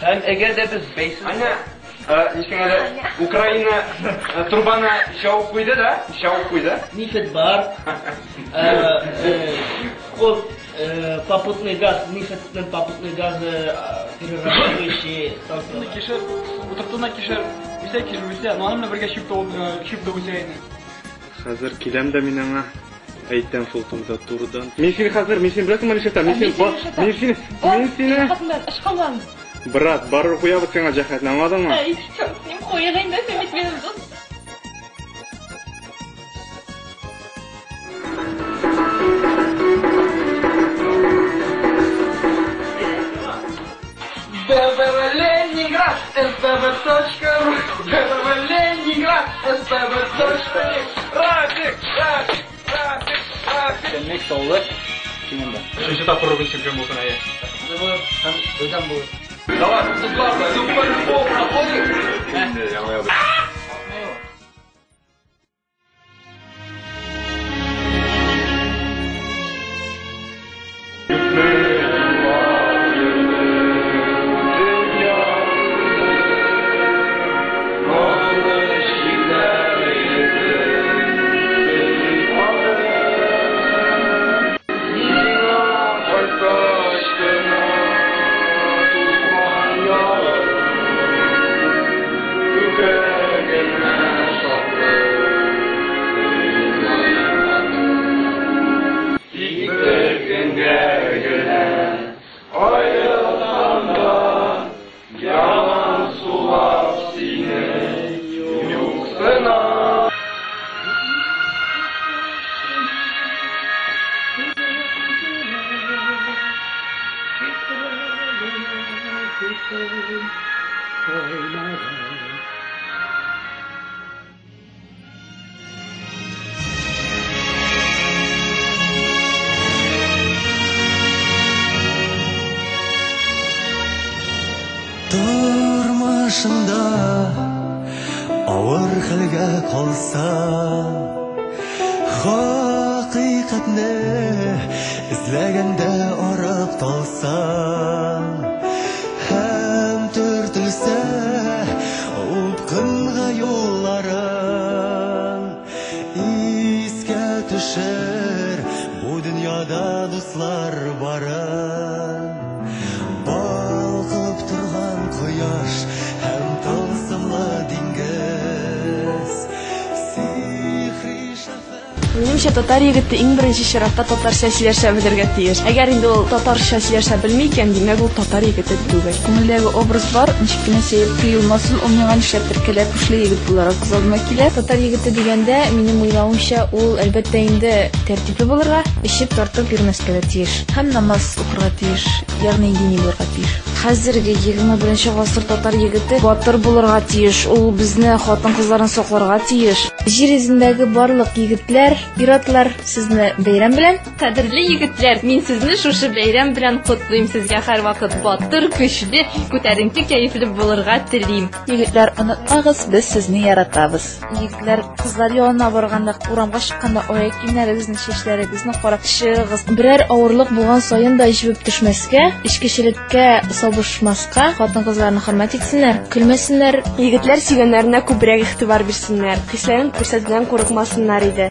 Һәм әгәр дә без бәйсез Аня, ничек әле Украина трубаны чабып куйды да, чабып куйды. Нефть бар, код попутный газ, нефтьнең попутный газы перерабатывающий станциялар. Кишер, утыртына кишер, үсә кишер үсә, но аның белән бергә чүп тә чүп тә үсә инде. Хәзер киләм дә мин аңа әйтәм шул турыда турыдан. Мин сине хәзер, мин сине беләсеңме нишләтәм? Мин сине, мин сине, мин сине. Ышкалам. Брат, барыбер куябыз сиңа җәһәтне, аңладыңмы? Әй, черт с ним, куегын инде, син бит минем дус. БВВ Ленинград, СПБ.ру, БВВ Ленинград, СПБ.ру. Рафик, Рафик, Рафик, Рафик. Димәк, саулык кимендә. Өченче тапкыр Рубин чемпион булсын, әйе. Һәм бердәм булыр. Давай, дуслар, ну по-любому проходим. Инде яңа ел. Тормышыңда авыр хәлгә калсаң, хакыйкатьне эзләгәндә арып талсаң, һәм төртелсә упкынга юлларың, искә төшер бу дөньяда дуслар барын. Балкып торган кояш һәм тылсымлы диңгез, сихри шәфәкъ. Минемчә, татар егете иң беренче чиратта татарча сөйләшә белергә тиеш. Әгәр инде ул татарча сөйләшә белми икән, димәк, ул татар егете түгел. Күңелдәге образ бар, ничек кенә сәер тоелмасын, ул миңа нишләптер кәләпүшле егет буларак күз алдыма килә. Татар егете дигәндә, минем уйлавымча, ул әлбәттә инде тәртипле булырга, эчеп тартып йөрмәскә дә тиеш. Һәм намаз укырга тиеш, ягъни дини булырга тиеш. Хәзерге 21 гасыр татар егете батыр булырга тиеш, ул безне хатын-кызларны сакларга тиеш. Җир йөзендәге барлык егетләр, ир-атлар, сезне бәйрәм белән. Кадерле егетләр, мин сезне шушы бәйрәм белән котлыйм. Сезгә һәрвакыт батыр, көчле, күтәренке кәефле булырга телим. Егетләр, онытмагыз, без сезне яратабыз. Егетләр, кызлар янына барганда, урамга чыкканда аяк киемнәрегезне, чәчләрегезне карап чыгыгыз. Берәр авырлык булган саен да җебеп төшмәскә, эчкечелеккә сабышмаска, хатын-кызларны хөрмәт итсеннәр, көлмәсеннәр. Егетләр сөйгәннәренә күбрәк игътибар бирсеннәр, хисләрен күрсәтүдән курыкмасыннар иде.